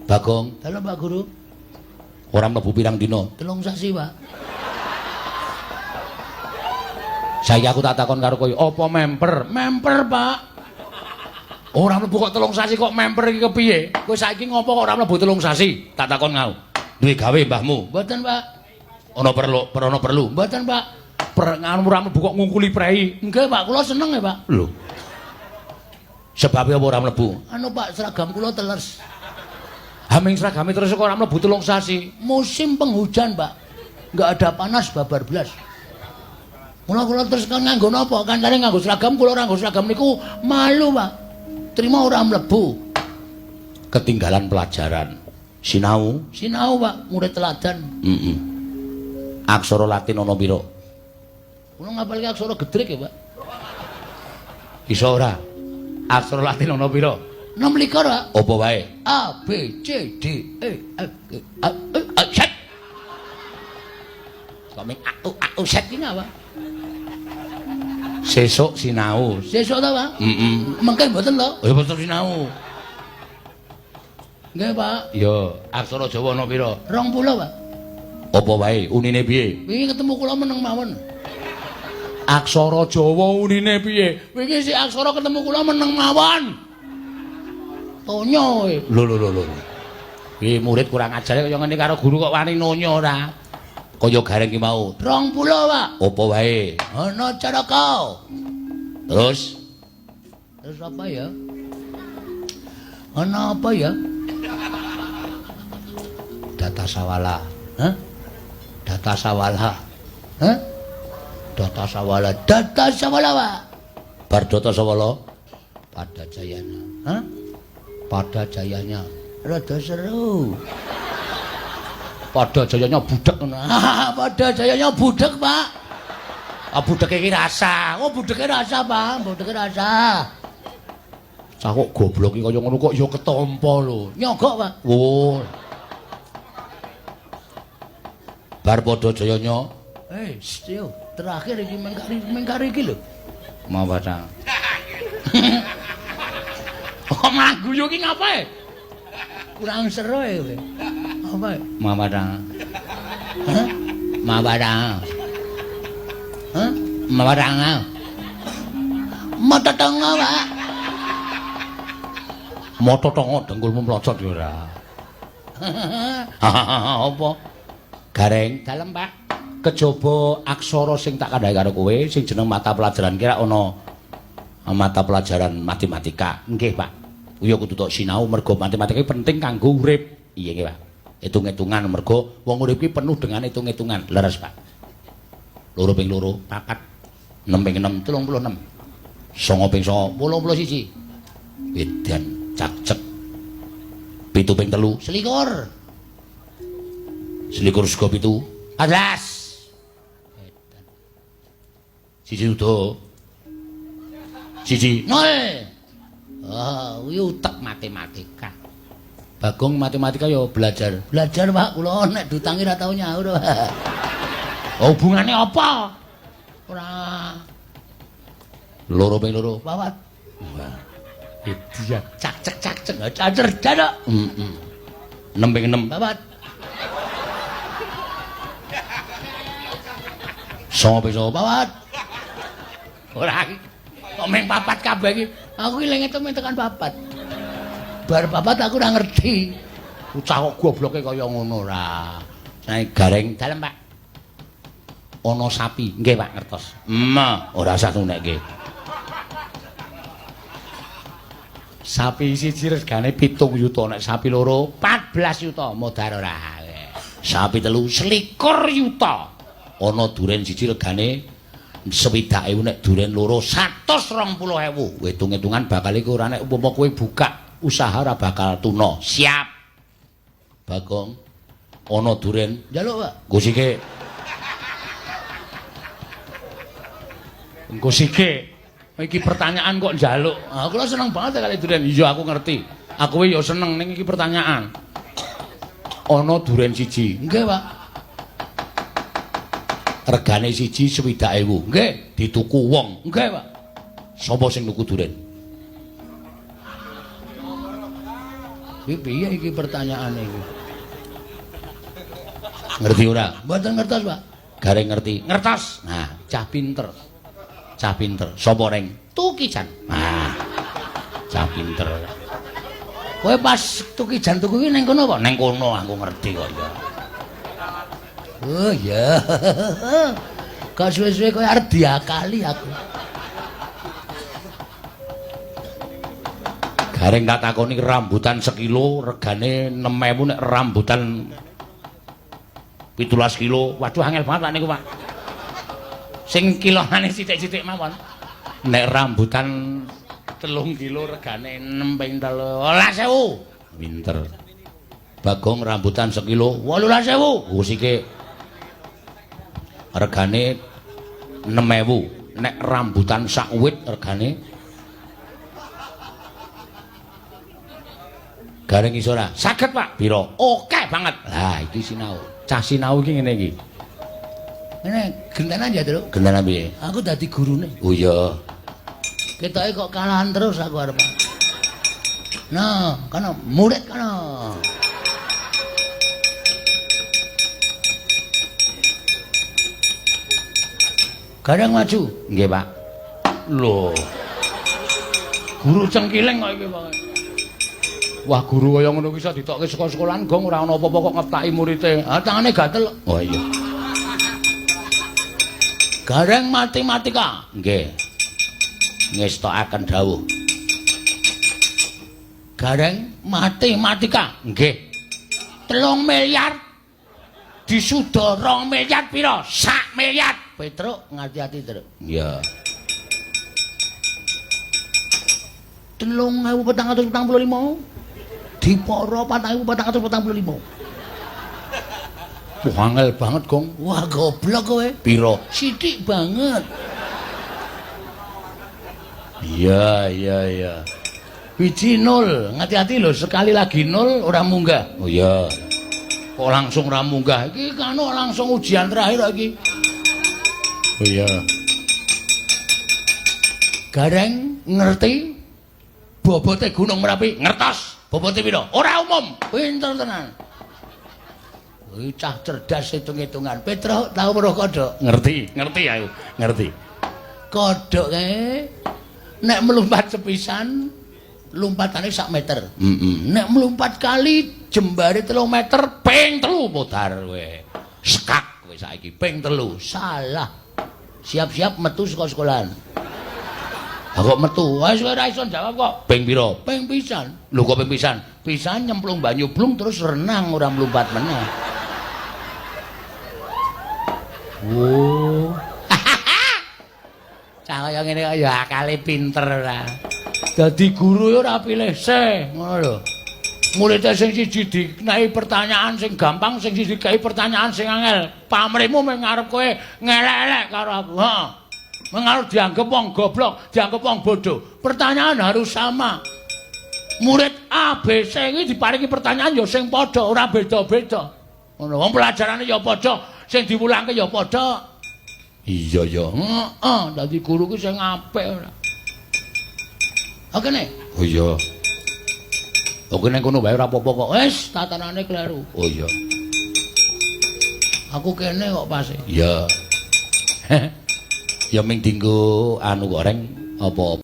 Bagong, Dalem Pak Guru. Ora mlebu pirang dina? 3 sasi, Pak. Saiki aku tak takon karo kowe, apa memper? Memper, Pak. Ora mlebu kok 3 sasi kok memper iki kepiye? Kowe saiki ngopo kok ora mlebu 3 sasi? Tak takon ngau. Duwe gawe mbahmu? Mboten, Pak. Ana perlu, ana perlu. Mboten, Pak. Per nganu ora mlebu kok ngungkuli prei. Nggih, Pak, kula seneng ya, Pak. Lho. Sebabe apa ora mlebu? Anu, Pak, seragam kula teles. Haming seragame terus kok ora mlebu 3 sasi. Musim penghujan, Pak. Enggak ada panas babar blas. Mula kula terus kan nganggo napa? Kancane nganggo seragam, kula ora nganggo seragam niku malu, Pak. Terima ora mlebu. Ketinggalan pelajaran. Sinau? Sinau, Pak, murid teladan. Heeh. Aksara Latin ana pira? Kula ngapalke aksara gedrek ya, Pak. Iso ora? Aksara Latin ana pira? 26, Pak. Apa wae? A B C D E F G A E A Z. Kok ming A U A U Z Iki ngapa? Sesuk sinau. Sesuk ta, Pak? Heeh. Mengke mboten lho. Ya betul sinau. Nggih, Pak. Ya, aksara Jawa ana pira? 20, Pak. Apa wae? Unine piye? Wingi ketemu kula meneng mawon. Aksara Jawa unine piye? Wingi si aksara ketemu kula meneng mawon. Tonyo kowe. Lho lho lho lho. Iki murid kurang ajar kaya ngene karo guru kok wani nonyo ora. Kaya gareng ki mau. 20, Pak. Apa wae? Ana caraka. Terus Terus apa ya? Ana apa ya? Data sawala. Hah? Data sawala. Hah? Data sawala. Data sawala, Pak. Bar data sawala Pada jayanya. Hah? Pada jayanya. Rada seru. Pada jayanya budek ngono. Pada jayanya budek, Pak. Ah budeke iki rasa. Oh, budeke rasa, Pak. Budeke rasa. Cah kok goblok iki kaya ngono kok ya ketampa lho. Nyogok, Pak. Oh. Bar padha jayanya Eh, yo, terakhir iki mengkari iki lho. Mau ta. Kok malah guyu iki ngapae? Kurang seru ya kowe. Apa? Mawa ta. Hah? Mawa ta. Hah? Mawa ta. Mata tongo, Pak. Mata tongo dengkulmu mlocot ya ora. Apa? Gareng Dalem, Pak. Kejaba aksara sing tak kandhake karo kowe sing jeneng mata pelajaran kira ana mata pelajaran matematika. Nggih, Pak. Kuwi kudu tok sinau mergo matematika iki penting kanggo urip. Iya nggih, Pak. Hitung-hitungan mergo wong urip iki penuh dengan hitung-hitungan. Leres, Pak. 2 ping 2 4, 6 ping 6 36. 9 ping 9 81. Edan cakcek. 7 ping 3 Selikur. Selikur sego 7 14. Siji udo. Siji 0. Ah, kuwi utek matematika. Bagong matematika ya belajar. Belajar, Pak, kula nek diutangi ora tau nyaur. Oh, hubungane apa? Ora. 2 ping 2 4. Wah. Edan Cak-cek cak-cek cacer dadak. Heeh. 6 ping 6 4. 9 ping 9 4. Ora iki. Kok ming 4 kabeh iki? Aku iki leng ngitung tekan 4. Bar 4 aku ora ngerti. Bocah kok gobloke kaya ngono ora. Saiki gareng Dalem, Pak. Ana sapi. Nggih, Pak, ngertos. Ora usah nunekke. Sapi siji regane 7 yuta, nek sapi loro 14 yuta modar ora. Sapi telu 21 yuta. Ana duren siji regane 60.000, nek duren loro 120.000. Hitung-hitungan bakal iku ora nek umpama kowe buka usaha ora bakal tuna. Siap. Bagong ana duren njaluk, Pak. Nggo sike. Engko sike. Iki pertanyaan kok njaluk. Ah, kula seneng banget kali duren. Iya, aku ngerti. Aku ya seneng ning iki pertanyaan. Ana duren siji. Nggih, Pak. Regane siji 60.000. Nggih, dituku wong. Nggih, Pak. Sapa sing nuku duren? Iki piye iki pertanyaane iki? Ngerti ora? Mboten ngertos, Pak. Gareng ngerti. Ngertos. Nah, cah pinter. Cah pinter. Sapa reng? Tukijan. Nah. Cah pinter. Kowe pas Tukijan tuku kuwi ning kono apa? Ning kono aku ngerti kok ya. Oh iya. Kok suwe-suwe kowe arep diakali aku. Gareng tak takoni rambutan sekilo regane 6.000 nek rambutan 17 kilo. Waduh angel banget Pak niku, Pak. Sing kilonane sithik-sithik mawon. Nek rambutan 3 kilo regane 6 ping 13.000. Pinter. Bagong rambutan sekilo 18.000. Usike regane 6.000. Nek rambutan sak wit regane Gareng iso ora? Saged, Pak. Piro? Oke banget. Lah iki sinau. Cah sinau iki ngene iki. Ngene gentenan ya, Truk. Gentenan piye? Aku dadi gurune. Oh iya. Ketoke kok kalahan terus aku arep. Nah, kono murid kono. Gareng maju. Nggih, Pak. Lho. Guru cengkiling kok iki, Pak. Wah, guru kaya ngono kuwi iso ditokke saka sekolahan gong ora ana apa-apa kok ngeptaki murite. Ah, tangane gatel. Oh iya. Gareng matematika. Nggih. Ngestokaken dawuh. Gareng matematika. Nggih. 3 miliar disuda 2 miliar pira? 1 miliar. Petruk ngati-ati, Truk. Iya. 3.445 dipara 4.445. Wah, angel banget, Gong. Wah, goblok kowe. Piro? Sithik banget. Iya, iya, iya. Biji nol, ngati-ati lho, sekali lagi nol ora munggah. Oh iya. Kok langsung ora munggah? Iki kan langsung ujian terakhir iki. Oh iya. Gareng ngerti bobote Gunung Merapi? Ngertos. Bobote piro? Ora umum. Pinter tenan. Kuwi cah cerdas hitung-hitungan. Petruk tau weruh kodhok? Ngerti, ngerti aku. Ngerti. Kodhok kae nek melompat sepisan lompatane 1 meter. Nek melompat kali jembare 3 meter ping 3 modar kowe. Sekak kowe saiki ping 3. Salah. Siap-siap metu saka sekolahan. Ha kok metu? Wis ora iso jawab kok. Ping pira? Ping pisan. Lho kok ping pisan? Pisan nyemplung banyu blung terus renang ora mlumpat meneh. Oh. Cah kaya ngene kok ya akale pinter ora. Dadi guru ya ora pilih seh, ngono lho. Muridé sing siji dikenai pertanyaan sing gampang, sing siji dikai pertanyaan sing angel. Pamrihmu mung ngarep kowe ngelek-elek karo aku. Heeh. Mengarep dianggep wong goblok, dianggep wong bodoh. Pertanyaan harus sama. Murid A, B, C iki diparingi pertanyaan ya sing padha, ora beda-beda. Ngono, wong pelajarane ya padha, sing diwulangke ya padha. Iya ya. Heeh, dadi guru ki sing apik ora. Oke nek. Oh iya. Oke nek kono wae ora apa-apa kok. Wis, tatanane kleru. Oh iya. Aku kene kok pase. Iya. Ya ming dinggo anu kok reng apa